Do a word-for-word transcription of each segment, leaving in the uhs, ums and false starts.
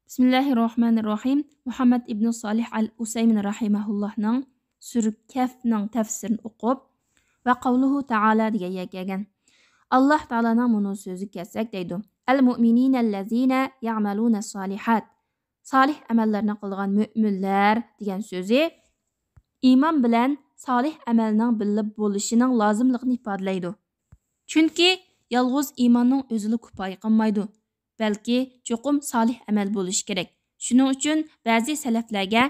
بىسمىللاھىررەھمانىررەھىم. مۇھەممەد ئىبنۇ سالىھ ئەل ئۇسەيمىن رەھىمەھۇللاھنىڭ سۈرە كەھفنىڭ تەپسىرىنى ئوقۇپ، ۋە قەۋلۇھۇ تەئالا دېگەن يەرگە كەلگەن. ئاللاھ تائالانىڭ مۇنۇ سۆزىگە كەلسەك دەيدۇ، ئەل مۇئمىنىنەللەزىنە يەئمەلۇنەسسالىھات. سالىھ ئەمەللەرنى قىلىدىغان مۆمىنلەر دېگەن سۆزى ئىمان بىلەن سالىھ ئەمەلنىڭ بىللە بولۇشىنىڭ لازىملىقىنى ئىپادىلەيدۇ. چۈنكى يالغۇز ئىماننىڭ ئۆزىلا كۇپايە قىلمايدۇ، بەلكى چوقۇم سالىھ ئەمەل بولۇشى كېرەك. شۇنىڭ ئۈچۈن بەزى سەلەفلەرگە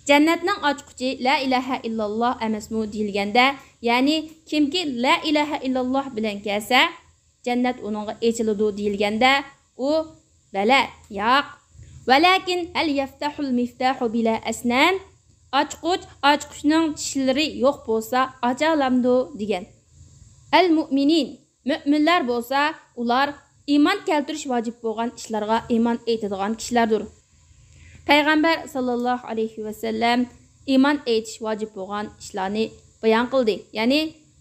جەننەتنىڭ ئاچقۇچى لا ئىلاھە ئىللاللاھ ئەمەسمۇ دېيىلگەندە، يەنى كىمكى لا ئىلاھە ئىللاللاھ بىلەن كەلسە، جەننەت ئۇنىڭغا ئېچىلىدۇ دېيىلگەندە، ئۇ بەلە، ياق. ۋەلەكىن ھەل يەفتەھۇل مىفتاھۇ بىلا ئەسنان؟ ئاچقۇچ ئاچقۇچنىڭ چىشلىرى يوق بولسا ئاچالامدۇ دېگەن. ئەل مۇئمىنىن، مۆمىنلەر بولسا ئۇلار ئىمان كەلتۈرۈش ۋاجىپ بولغان ئىشلارغا ئىمان ئېيتىدىغان كىشىلەردۇر. پەيغەمبەر ساللاللاھۇ ئەلەيھى ۋەسەللەم ئىمان ئېيتىش ۋاجىپ بولغان ئىشلارنى بايان قىلدى. يەنى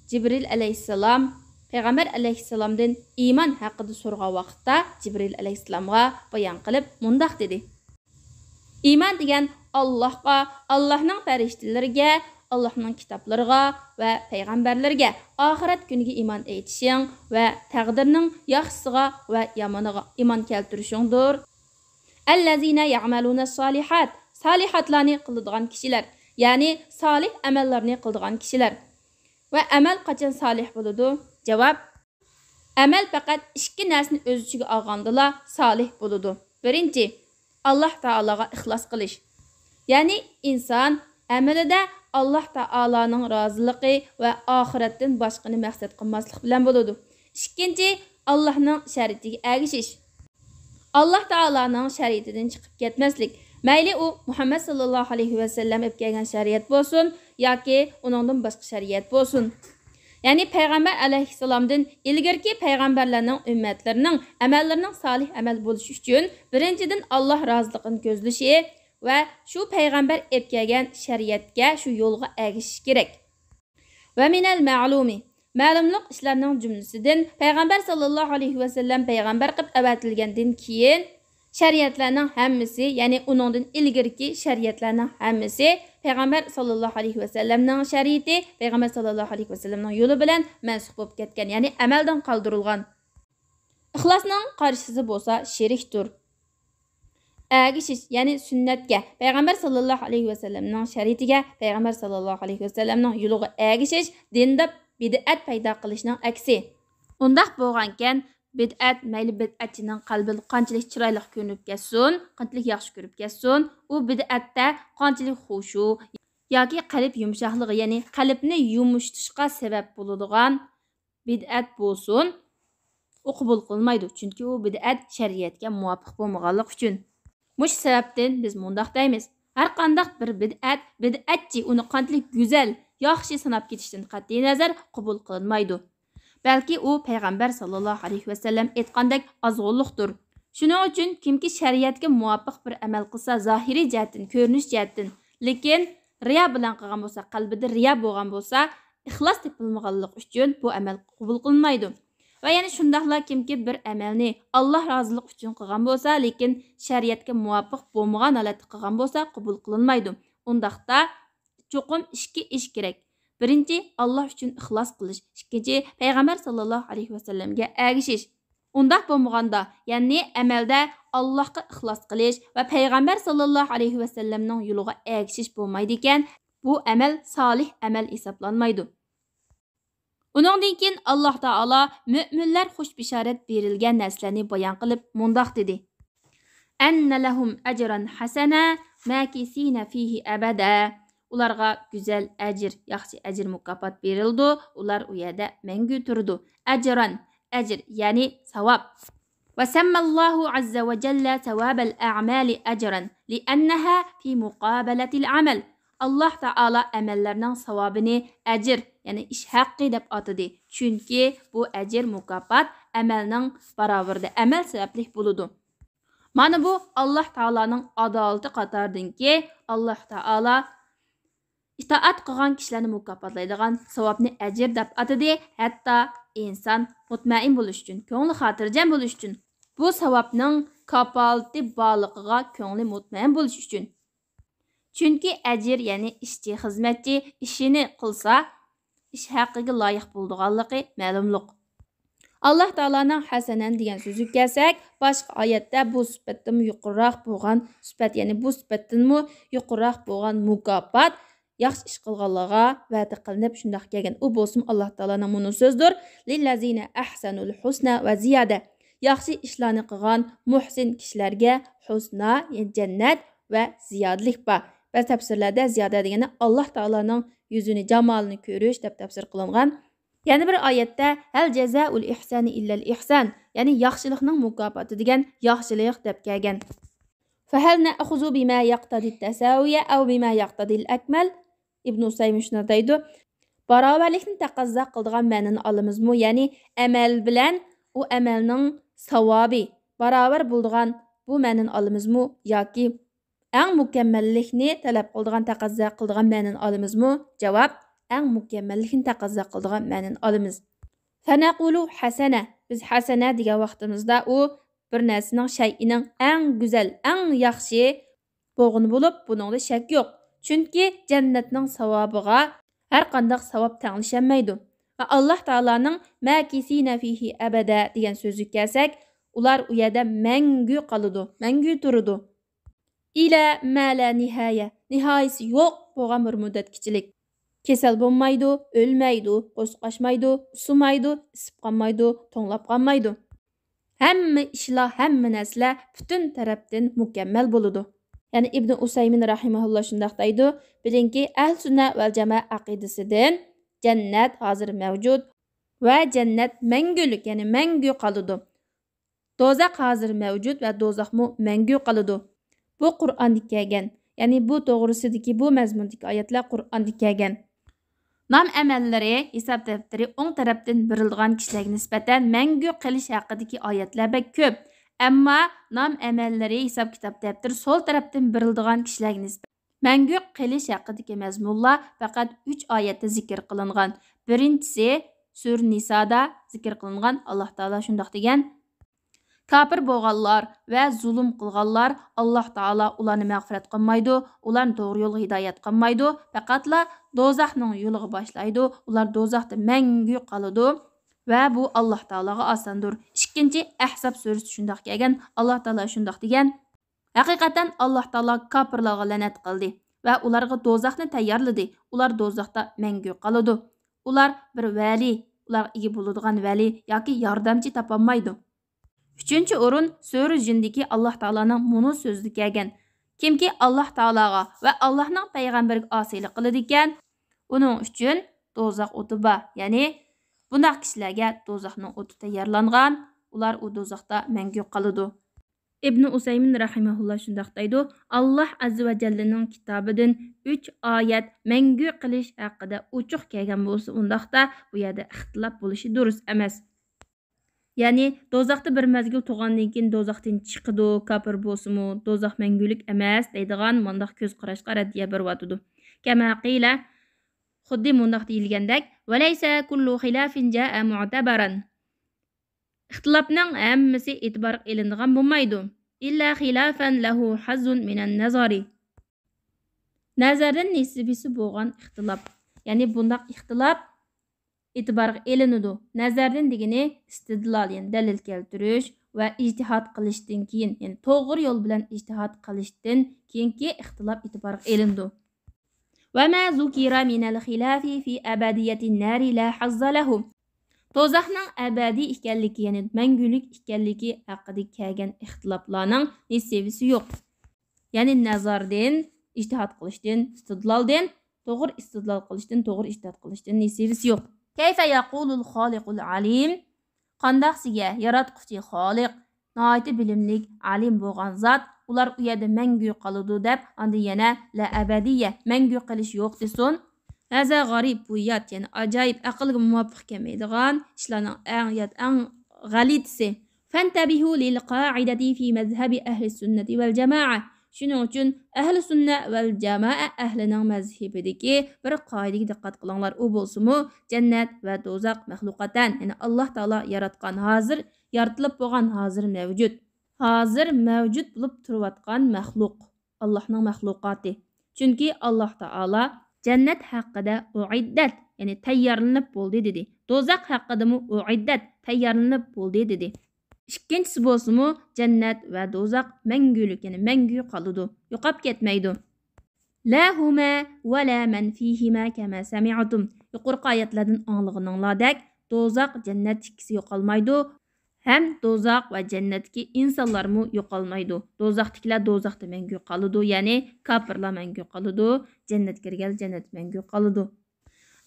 جىبرىل ئەلەيھىسسالام پەيغەمبەر ئەلەيھىسسالامدىن ئىمان ھەققىدە سورىغان ۋاقىتتا جىبرىل ئەلەيھىسسالامغا بايان قىلىپ مۇنداق دېدى: ئىمان دېگەن ئاللاھقا، ئاللاھنىڭ پەرىشتىلىرىگە، ئاللاھنىڭ كىتابلىرىغا ۋە پەيغەمبەرلىرىگە، ئاخىرەت كۈنىگە ئىمان ئېيتىشىڭ ۋە تەقدىرنىڭ ياخشىسىغا ۋە يامىنىغا ئىمان كەلتۈرۈشۈڭدۇر. ئەللەزىنە يەئمەلۇنەسسالىھات، سالىھاتلارنى قىلىدىغان كىشىلەر، يەنى سالىھ ئەمەللەرنى قىلىدىغان كىشىلەر. ۋە ئەمەل قاچان سالىھ بولىدۇ؟ جاۋاب، ئەمەل پەقەت ئىككى نەرسىنى ئۆز ئىچىگە ئالغاندىلا سالىھ بولىدۇ. بىرىنچى، ئاللاھ تائالاغا ئىخلاس قىلىش. يەنى ئىنسان ئەمىلىدە ئاللاھ تائالانىڭ رازىلىقى ۋە ئاخىرەتتىن باشقىنى مەقسەت قىلماسلىق بىلەن بولىدۇ. ئىككىنچى، ئاللاھنىڭ شەرىئىتىگە ئەگىشىش. ئاللاھ تائالانىڭ شەرىئىتىدىن چىقىپ كەتمەسلىك. مەيلى ئۇ مۇھەممەد ساللاللاھۇ ئەلەيھى ۋەسەللەم ئېلىپ كەلگەن شەرىئەت بولسۇن ياكى ئۇنىڭدىن باشقا شەرىئەت بولسۇن. يەنى پەيغەمبەر ئەلەيھىسسالامدىن ئىلگىرىكى پەيغەمبەرلەرنىڭ ئۈممەتلىرىنىڭ ئەمەللىرىنىڭ سالىھ ئەمەل بولۇشى ئۈچۈن بىرىنچىدىن ئاللاھ رازىلىقىنى كۆزلىشى ۋە شۇ پەيغەمبەر ئېلىپ كەلگەن شەرىئەتكە، شۇ يولغا ئەگىشىش كېرەك. ۋە مىنەل مەلۇمى، مەلۇملۇق ئىشلارنىڭ جۈملىسىدىن پەيغەمبەر ساللاللاھۇ ئەلەيھى ۋەسەللەم پەيغەمبەر قىلىپ ئەۋەتىلگەندىن كېيىن شەرىئەتلەرنىڭ ھەممىسى، يەنى ئۇنىڭدىن ئىلگىرىكى شەرىئەتلەرنىڭ ھەممىسى پەيغەمبەر ساللاللاھۇ ئەلەيھى ۋەسەللەمنىڭ شەرىئىتى، پەيغەمبەر ساللاللاھۇ ئەلەيھى ۋەسەللەمنىڭ يولى بىلەن مەنسۇخ بولۇپ كەتكەن، يەنى ئەمەلدىن قالدۇرۇلغان. ئىخلاسنىڭ قارشىسى بولسا شىركتۇر. ئەگىشىش، يەنى سۈننەتكە، پەيغەمبەر ساللاللاھۇ ئەلەيھى ۋەسەللەمنىڭ شەرىئىتىگە، پەيغەمبەر ساللاللاھۇ ئەلەيھى ۋەسەللەمنىڭ يولىغا ئەگىشىش دىندا بىدئەت پەيدا قىلىشنىڭ ئەكسى. ئۇنداق بولغانىكەن، بىدئەت مەيلى بىدئەتچىنىڭ قەلبىدە قانچىلىك چىرايلىق كۆرۈنۈپ كەتسۇن، قانچىلىك ياخشى كۆرۈپ كەتسۇن، ئۇ بىدئەتتە قانچىلىك خۇشۇ ياكى قەلب يۇمشاقلىقى، يەنى قەلبنى يۇمشىتىشقا سەۋەب بولىدىغان بىدئەت بولسۇن، ئۇ قوبۇل قىلىنمايدۇ، چۈنكى ئۇ بىدئەت شەرىئەتكە مۇۋاپىق بولمىغانلىقى ئۈچۈن. مۇشۇ سەۋەبتىن بىز مۇنداق دەيمىز، ھەرقانداق بىر بىدئەت، بىدئەتچى ئۇنى قانچىلىك گۈزەل، ياخشى ساناپ كېتىشتىن قەتئىينەزەر قوبۇل قىلىنمايدۇ. بەلكى ئۇ پەيغەمبەر ساللاللاھۇ ئەلەيھى ۋەسەللەم ئېيتقاندەك ئازغۇنلۇقتۇر. شۇنىڭ ئۈچۈن كىمكى شەرىئەتكە مۇۋاپىق بىر ئەمەل قىلسا، زاھىرىي جەھەتتىن، كۆرۈنۈش جەھەتتىن، لېكىن رىيا بىلەن قىلغان بولسا، قەلبىدە رىيا بولغان بولسا، ئىخلاس تېپىلمىغانلىقى ئۈچۈن بۇ ئەمەل قوبۇل قىلىنمايدۇ. ۋە يەنە شۇنداقلا كىمكى بىر ئەمەلنى ئاللاھ رازىلىقى ئۈچۈن قىلغان بولسا، لېكىن شەرىئەتكە مۇۋاپىق بولمىغان ھالەتتە قىلغان بولسا، قوبۇل قىلىنمايدۇ. ئۇنداقتا چوقۇم ئىككى ئىش كېرەك. بىرىنچى، ئاللاھ ئۈچۈن ئىخلاس قىلىش. ئىككىنچى، پەيغەمبەر ساللاللاھۇ ئەلەيھى ۋەسەللەمگە ئەگىشىش. ئۇنداق بولمىغاندا، يەنى ئەمەلدە ئاللاھقا ئىخلاس قىلىش ۋە پەيغەمبەر ساللاللاھۇ ئەلەيھى ۋەسەللەمنىڭ يولىغا ئەگىشىش بولمايدىكەن، بۇ ئەمەل سالىھ ئەمەل ھېسابلانمايدۇ. ئۇنىڭدىن كېيىن ئاللاھ تائالا مۆمىنلەر خۇش بېشارەت بېرىلگەن نەرسىلەرنى بايان قىلىپ مۇنداق دېدى: ئەننە لەھۇم ئەجرەن ھەسەنە ماكىسىنە فىھى ئەبەدە. ئۇلارغا گۈزەل ئەجىر، ياخشى ئەجىر مۇكاپات بېرىلىدۇ، ئۇلار ئۇ يەردە مەڭگۈ تۇرىدۇ. ئەجرەن، ئەجىر، يەنى ساۋاب. وسمى الله عز وجل ثواب الأعمال أجرا لأنها في مقابلة العمل. ئاللاھ تائالا ئەمەللەرنىڭ ساۋابىنى ئەجىر، يەنى ئىش ھەققى دەپ ئاتىدى. چۈنكى بۇ ئەجىر، مۇكاپات ئەمەلنىڭ باراۋىرىدە، ئەمەل سەۋەبلىك بولىدۇ. مانا بۇ ئاللاھ تائالانىڭ ئادالىتى قاتارىدىنكى، ئاللاھ تائالا ئىتائەت قىلغان كىشىلەرنى مۇكاپاتلايدىغان ساۋابنى ئەجىر دەپ ئاتىدى. ھەتتا ئىنسان مۇتمەئىن بولۇش ئۈچۈن، كۆڭلى خاتىرجەم بولۇش ئۈچۈن، بۇ ساۋابنىڭ كاپالىتى بارلىقىغا كۆڭلى مۇتمەئىن بولۇش ئۈچۈن. چۈنكى ئەجىر، يەنى ئىشچى، خىزمەتچى ئىشىنى قىلسا، ئىش ھەققىگە لايىق بولىدىغانلىقى مەلۇملۇق. ئاللاھ تائالانىڭ ھەسەنەن دېگەن سۆزىگە كەلسەك، باشقا ئايەتتە بۇ سۈپەتتىنمۇ يۇقىرىراق بولغان سۈپەت، يەنى بۇ سۈپەتتىنمۇ يۇقىرىراق بولغان مۇكاپات ياخشى ئىش قىلغانلارغا ۋەدە قىلىنىپ شۇنداق كەلگەن. ئۇ بولسىمۇ ئاللاھ تائالانىڭ مۇنۇ سۆزىدۇر، لىللەزىنە ئەھسەنۇل ھۇسنا ۋە زىيادە. ياخشى ئىشلارنى قىلغان، مۇھسىن كىشىلەرگە ھۇسنا، يەنى جەننەت ۋە زىيادىلىك بار. بەزى تەپسىرلەردە زىيادە دېگەننى ئاللاھ تائالانىڭ يۈزىنى، جامالىنى كۆرۈش دەپ تەپسىر قىلىنغان. يەنە بىر ئايەتتە ھەل جەزائۇل ئىھسانى ئىللەل ئىھسان، يەنى ياخشىلىقنىڭ مۇكاپاتى دېگەن ياخشىلىق دەپ كەلگەن. فهل نأخذ بما يقتضي التساوي أو بما يقتضي الأكمل؟ ئىبن ئۇسەيمىن شۇنداق دەيدۇ، باراۋەرلىكنى تەقەززا قىلىدىغان مەنىنى ئالىمىزمۇ، يەنى ئەمەل بىلەن ئۇ ئەمەلنىڭ ساۋابى باراۋەر بولىدىغان بۇ مەنىنى ئالىمىزمۇ ياكى ئەڭ مۇكەممەللىكنى تەلەپ قىلىدىغان، تەقەززا قىلىدىغان مەنىنى ئالىمىزمۇ؟ جاۋاب، ئەڭ مۇكەممەللىكنى تەقەززا قىلىدىغان مەنىنى ئالىمىز. فنقول حسنة، بىز ھەسەنە دېگەن ۋاقتىمىزدا ئۇ بىر نەرسىنىڭ، شەيئىنىڭ ئەڭ گۈزەل، ئەڭ ياخشى بولغىنى بولۇپ، بۇنىڭدا شەك يوق. چۈنكى جەننەتنىڭ ساۋابىغا ھەر قانداق ساۋاب تەڭلىشەلمەيدۇ. ۋە ئاللاھ تائالانىڭ ماكىسىنە فىھى ئەبەدە دېگەن سۆزىگە كەلسەك، ئۇلار ئۇ يەردە مەڭگۈ قالىدۇ، مەڭگۈ تۇرىدۇ. ئىلە مەلە نىھايە، نىھايىسى يوق بولغان بىر مۇددەتكىچىلىك. كېسەل بولمايدۇ، ئۆلمەيدۇ، قورسىقى ئاچمايدۇ، ئۇسسىمايدۇ، ئىسسىپ قالمايدۇ، توڭلاپ قالمايدۇ. ھەممە ئىشلار، ھەممە نەرسىلەر پۈتۈن تەرەپتىن مۇكەممەل بولىدۇ. يەنى ئىبنى ئۇسەيمىن رەھىمەھۇللا شۇنداق دەيدۇ، بىلىڭكى، ئەھلى سۈننە ۋەل جامائە ئەقىدىسىدىن جەننەت ھازىر مەۋجۇت ۋە جەننەت مەڭگۈلۈك، يەنى مەڭگۈ قالىدۇ. دوزاخ ھازىر مەۋجۇت ۋە دوزاخمۇ مەڭگۈ قالىدۇ. بۇ قۇرئاندا كەلگەن، يەنى بۇ توغرىسىدىكى، بۇ مەزمۇندىكى ئايەتلەر قۇرئاندا كەلگەن. نام ئەمەللىرى ھېساب دەپتىرى ئوڭ تەرەپتىن بېرىلىدىغان كىشىلەرگە نىسبەتەن مەڭگۈ قېلىش ھەققىدىكى ئايەتلەر بەك كۆپ. ئەمما نام ئەمەللىرى ھېساب كىتاب دەپتىرى سول تەرەپتىن بېرىلىدىغان كىشىلەرگە نىسبەتەن مەڭگۈ قېلىش ھەققىدىكى مەزمۇنلار پەقەت ئۈچ ئايەتتە زىكىر قىلىنغان. بىرىنچىسى سۈرە نىسادا زىكىر قىلىنغان، ئاللاھ تائالا شۇنداق دېگەن، كاپىر بولغانلار ۋە زۇلۇم قىلغانلار، ئاللاھ تائالا ئۇلارنى مەغپىرەت قىلمايدۇ، ئۇلارنى توغرا يولغا ھىدايەت قىلمايدۇ، پەقەتلا دوزاخنىڭ يولىغا باشلايدۇ، ئۇلار دوزاختا مەڭگۈ قالىدۇ ۋە بۇ ئاللاھ تائالاغا ئاساندۇر. ئىككىنچى ئەھزاب سۈرىسىدە شۇنداق كەلگەن، ئاللاھ تائالا شۇنداق دېگەن، ھەقىقەتەن ئاللاھ تائالا كاپىرلارغا لەنەت قىلدى ۋە ئۇلارغا دوزاخنى تەييارلىدى، ئۇلار دوزاختا مەڭگۈ قالىدۇ. ئۇلار بىر ۋەلى، ئۇلارغا ئىگە بولىدىغان ۋەلى ياكى ياردەمچى تاپالمايدۇ. ئۈچىنچى ئورۇن سۈرە جىندىكى ئاللاھ تائالانىڭ مۇنۇ سۆزىدە كەلگەن، كىمكى ئاللاھ تائالاغا ۋە ئاللاھنىڭ پەيغەمبىرىگە ئاسىيلىق قىلىدىكەن، ئۇنىڭ ئۈچۈن دوزاخ ئوتى بار. يەنى بۇنداق كىشىلەرگە دوزاخنىڭ ئوتى تەييارلانغان، ئۇلار ئۇ دوزاختا مەڭگۈ قالىدۇ. ئىبنى ئۇسەيمىن رەھىمەھۇللا شۇنداق دەيدۇ، ئاللاھ ئەززە ۋە جەللىنىڭ كىتابىدىن ئۈچ ئايەت مەڭگۈ قېلىش ھەققىدە ئوچۇق كەلگەن بولسا، ئۇنداقتا بۇ يەردە ئىختىلاپ بولۇشى دۇرۇس ئەمەس. يەنى دوزاختا بىر مەزگىل تۇرغاندىن كېيىن دوزاختىن چىقىدۇ، كاپىر بولسىمۇ دوزاخ مەڭگۈلۈك ئەمەس دەيدىغان مۇنداق كۆز قاراشقا رەددىيە بېرىۋاتىدۇ. كەما قىلە، خۇددى مۇنداق دېيىلگەندەك، وليس كل خلاف جاء معتبرا. ئىختىلاپنىڭ ھەممىسى ئېتىبارغا ئېلىنىدىغان بولمايدۇ. إلا خلافا له حظ من النظر. نەزەردىن نېسىۋىسى بولغان ئىختىلاپ. يەنى بۇنداق ئىختىلاپ ئېتىبارغا ئېلىنىدۇ. نەزەردىن دېگىنى ئىستىدلال، يەنى دەلىل كەلتۈرۈش ۋە ئىجتىھاد قىلىشتىن كېيىن، يەنى توغرا يول بىلەن ئىجتىھاد قىلىشتىن كېيىنكى ئىختىلاپ ئېتىبارغا ئېلىنىدۇ. وما ذكر من الخلاف في أبدية النار لا حظ له. دوزاخنىڭ ئەبەدىي ئىكەنلىكى، يەنى مەڭگۈلۈك ئىكەنلىكى ھەققىدە كەلگەن ئىختىلاپلارنىڭ نېسىۋىسى يوق. يەنى نەزەردىن، ئىجتىھاد قىلىشتىن، ئىستىدلالدىن، توغرا ئىستىدلال قىلىشتىن، توغرا ئىجتىھاد قىلىشتىن نېسىۋىسى يوق. كيف يقول الخالق العليم؟ قانداقسىگە ياراتقۇچى خالىق، ناھايىتى بىلىملىك، ئالىم بولغان زات، ئۇلار ئۇ يەردە مەڭگۈ قالىدۇ دەپ، ئاندىن يەنە لا ئەبەدىيە، مەڭگۈ قېلىش يوق دېسۇن. ھازا غەرىب، بۇ يات، يەنى ئاجايىپ، ئەقىلگە مۇۋاپىق كەلمەيدىغان ئىشلارنىڭ ئەڭ يات، ئەڭ غەلىتىسى. فانتبهوا للقاعدة في مذهب أهل السنة والجماعة. شۇنىڭ ئۈچۈن ئەھلى سۈننە ۋەل جامائە ئەھلىنىڭ مەزھىپىدىكى بىر قائىدىگە دىققەت قىلىڭلار. ئۇ بولسىمۇ، جەننەت ۋە دوزاخ مەخلۇقاتەن، يەنى ئاللاھ تائالا ياراتقان، ھازىر يارىتىلىپ بولغان، ھازىر مەۋجۇت. ھازىر مەۋجۇت بولۇپ تۇرۇۋاتقان مەخلۇق، ئاللاھنىڭ مەخلۇقاتى. چۈنكى ئاللاھ تائالا جەننەت ھەققىدە ئۇئىددەت، يەنى تەييارلىنىپ بولدى دېدى. دوزاخ ھەققىدىمۇ ئۇئىددەت، تەييارلىنىپ بولدى دېدى. ئىككىنچىسى بولسىمۇ، جەننەت ۋە دوزاخ مەڭگۈلۈك، يەنى مەڭگۈ قالىدۇ، يوقاپ كەتمەيدۇ. لَهُمَا وَلَا مَنْ فِيهِمَا كَمَا سَمِعْتُمْ. يۇقىرىقى ئايەتلەردىن ئاڭلىغىنىڭلاردەك، دوزاخ، جەننەت ئىككىسى يوقالمايدۇ. ھەم دوزاخ ۋە جەننەتتىكى ئىنسانلارمۇ يوقالمايدۇ. دوزاختىكىلەر دوزاختا مەڭگۈ قالىدۇ، يەنى كاپىرلار مەڭگۈ قالىدۇ، جەننەتكە كىرگەنلەر جەننەتتە مەڭگۈ قالىدۇ.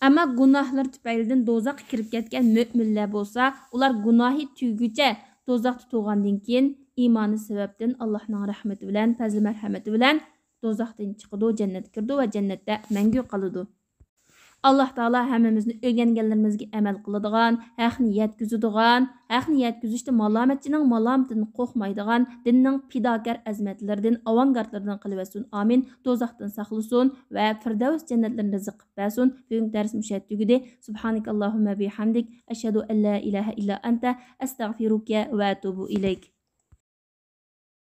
ئەمما گۇناھلىرى تۈپەيلىدىن دوزاخقا كىرىپ كەتكەن مۆمىنلەر بولسا، ئۇلار گۇناھى تۈگىگۈچە دوزاختا تۇرغاندىن كېيىن، ئىمانى سەۋەبتىن ئاللاھنىڭ رەھمىتى بىلەن، پەزلى مەرھەمىتى بىلەن دوزاختىن چىقىدۇ، جەننەتكە كىرىدۇ ۋە جەننەتتە مەڭگۈ قالىدۇ. ئاللاھ تائالا ھەممىمىزنى ئۆگەنگەنلىرىمىزگە ئەمەل قىلىدىغان، ھەقنى يەتكۈزىدىغان، ھەقنى يەتكۈزۈشتە مالامەتچىنىڭ مالامىتىدىن قورقمايدىغان، دىننىڭ پىداكار ئەزىمەتلىرىدىن، ئاۋانگارتلىرىدىن قىلىۋەتسۇن. ئامىن. دوزاختىن ساقلىسۇن ۋە فىردەۋس جەننەتلىرىنى رىزىق قىلىپ بەرسۇن. بۈگۈنكى دەرسىم مۇشۇ يەردە تۈگىدى. سبحانك اللهم وبحمدك، أشهد أن لا إله إلا أنت، أستغفرك وأتوب إليك.